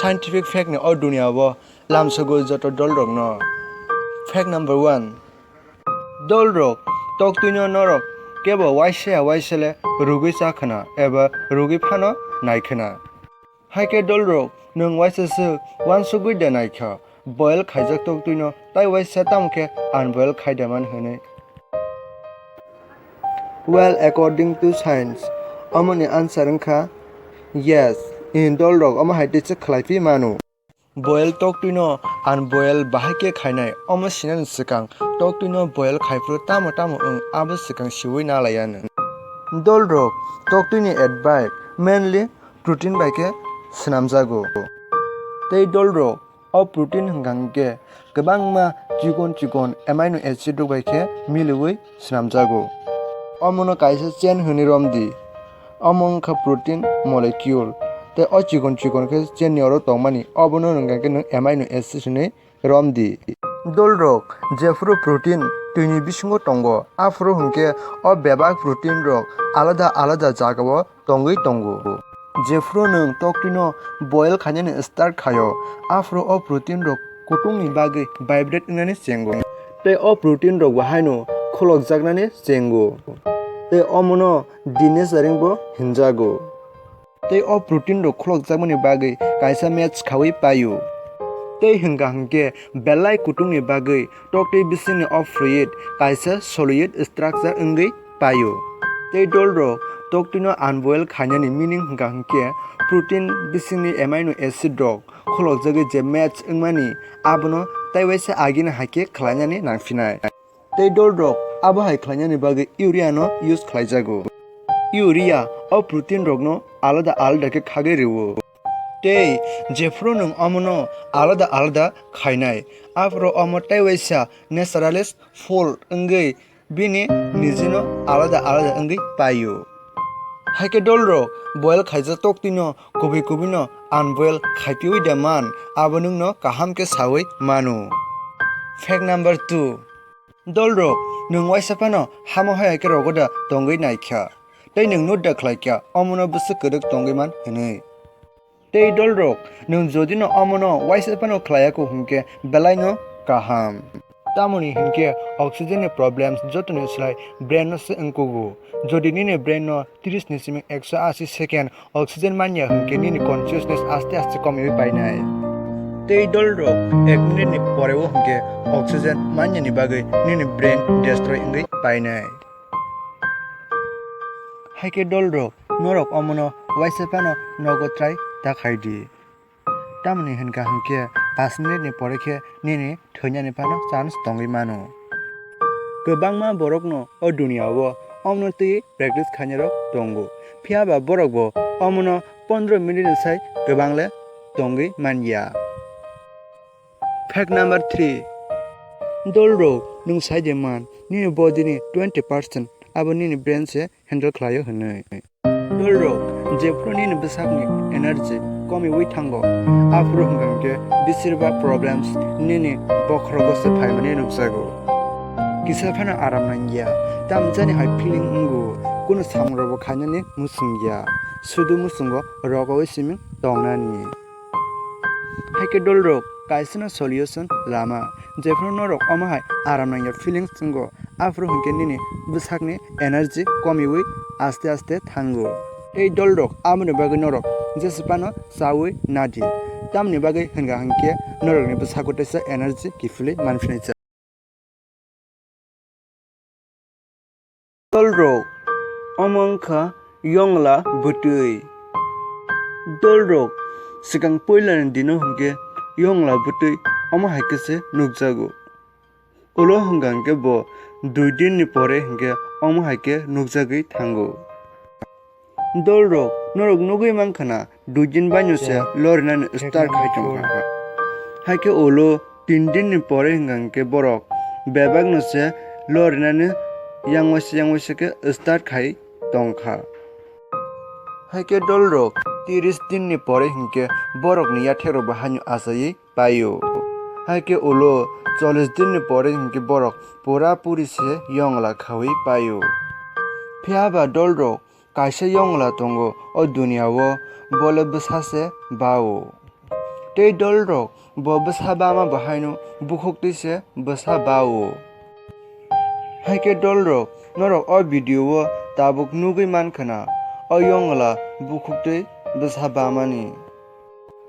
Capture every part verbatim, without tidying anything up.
Scientific fact ni o duniya o lamsogo joto dolrokno. Fact number one. Dolrok toktwino norok kebo waisa ya waisa le rugwi cha khna eba rugwi phano nai khna. Hai khe dolrok nwng waisa swk uansugwi de nai kha, boil khaijak toktwino tai waisa tamo khe unboil khai de man hwnwi. Well, according to science, omoni answer wngkha yes. Dolrok omo hai tei swk khlai phi mano. Boil toktwino unboil bahai khe khainai, omo sinani swkang toktwino boil khai phuru tamo tamo wng abo swkang siwi na lai anw. Dolrok toktwini advice mainly protein bai khe swnamjago. Tei dolrok o protein hwnkha hwnkhe kwbangma chikon chikon amino acid rok bai khe miliwi swnamjago. Omono kaisa chain hwnwi romdi. Omo wngkha protein molecule. Tei o chikon chikon khe chain ni oro tongmani, obono hwnkha khe nwng amino acid hwnwi romdi. Dolrok jephuru protein twini bisingo tongo, aphuru hwnkhe o bebak protein rok alada alada jagao tongwi tongo. Jephuru nwng toktwino boil khainani start khaio, aphuru o protein rok kutung ni bagwi vibrate wngnani chengo. Tei o protein rok bo haino khulokjaknani chengo. Tei omono denaturing bo hinjago. Tei o protein rok khulokjakmani bagwi kaisa match khawi paio. Tei hwnkha hwnkhe belai kutung ni bagwi toktwi bisingni o fluid kaisa solid structure wngwi paio. Tei dolrok toktwino unboil khainani meaning hwnkha hwnkhe protein bisingni amino acid rok khulokjagwi je match wngmani, abono tei waisa agini hai khe khlainani nangphinai. Tei dolrok abo hai khlainani bagwi urea no use khlaijago. Urea o protein rokno alada alada khe khagwi rwo. Tei jephuru nwng omono alada alada khainai, aphuru omo tei waisa naturally full wngwi bini nijino alada alada wngwi paio. Hai khe dolrok boil khaijak toktwino kubui kubui no unboil khaipiui de man, abo nwngno kaham khe saui mano. Fact number two. Dolrok nwng waisa phano hamo hai khe rogo da tongwi nai kha, tei nwng no da khlai kha omono bwswk kwrwk tongwi man hwnwi. Tei dolrok, nwng jodi no omono waisa phano khlaiya kho hwnkhe belai no kaham. Tamoni hinkhe oxygen ni problems jotoni slai brain no se wngkugo. Jodi nini brain no tris ni simi ekso asi second oxygen manya hwnkhe nini consciousness aste aste komiwi painai. Tei dolrok ek minute ni pore o hwnkhe oxygen manya ni bagwi nini brain destroy wngwi painai. Hai khe dolrok, norok omono waisa phano nogo try ta khai di. Tamoni hwnkha hwnkhe pash minute ni pore khe nini thwinani phano chance tongwi mano. Kwbangma borokno o duniya o omono twi practice khainai rok tongo. Phiya ba borok bo omono pondro minute ni sai kwbang le tongwi man ya. Fact number three. Dolrok, nwng sai de man, nini body ni twenty percent abo nini brain se handle khlaio hwnwi. Dolrok, jephru nini bwsakni energy komiui thango, aphuru hwnkha hwnkhe bisirbak problems nini bokhorogo se phaimani nukjago. Kisa phano aram nangya, tamjani hai feeling wngo, kunu samungrokbo khainani muchungya, sudu muchungo rogoui simi tongnani. Hai khe dolrok kaisano solution lama, jephru norok omo hai aram nangya feelings wngo, aphuru hwnkhe nini bwsakni energy komiui aste aste thango. Tei dolrok aboni bagwi norok jesa phano chaui nadi, tamni bagwi hwnkha hwnkhe norokni bwsakgo teisa energy kiphilwi manphinai. Dolrok, omo wngkha yongla bwtwi. Dolrok, swkang puilani dino hwnkhe yongla bwtwi omo hai khe se nukjago. Ulo hwnkha hwnkhe bo dui din ni pore hwnkhe omo hai khe nukjagwi thango. Dolrok, norok nugwi mankha na, dui din baino se lorinani start khai tongkha. Hai khe ulo tin din ni pore hwnkha hwnkhe borok bebak no se lorinani yang waisa yang waisa khe start khai tongkha. Hai khe dolrok tris din ni pore hwnkhe borokni yathek rok bo haino achaiwi paio. Hai khe ulo chollish din ni pore hwnkhe borok pura puri se yongla khaui paio. Phiya ba dolrok kaisa yongla tongo o duniya o, bole bwsa se bao. Tei dolrok bo bwsa bama bo haino bukhuktwi se bwsa bao. Hai khe dolrok, norok o video o tabuk nugwi mankha na, o yongla bukhuktwi bwsa bamani.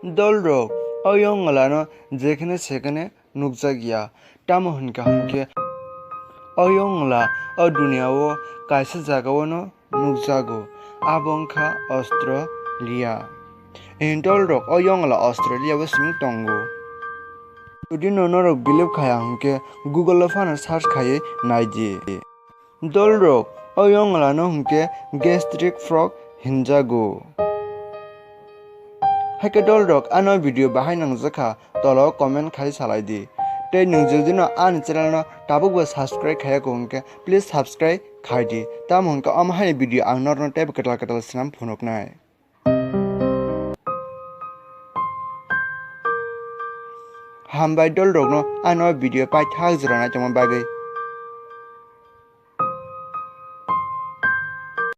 Dolrok, o yonglano jekhene sekhene nukjak ya, tamo hwnkha hwnkhe o yongla o duniya o kaisa jaga o no nukjago, abo wngkha Australia. Dolrok, o yongla Australia o simi tongo. Jodi no norok believe khaya hwnkhe Google o phano search khaiwi naidi. Dolrok, o yongla no hwnkhe gastric frog hinjago. Hai khe dolrok, ano video bahai nangjakha, tolo comment khai salai di. Tei nwng jodi no ani channel no tabuk bo subscribe khaya ko hwnkhe, please subscribe khai di. Tamo hwnkhe omo hai video ang norno teibo kwtal kwtal swnam phunuknai. Hambai dolrokno ano video paithak jora naitongma bagwi.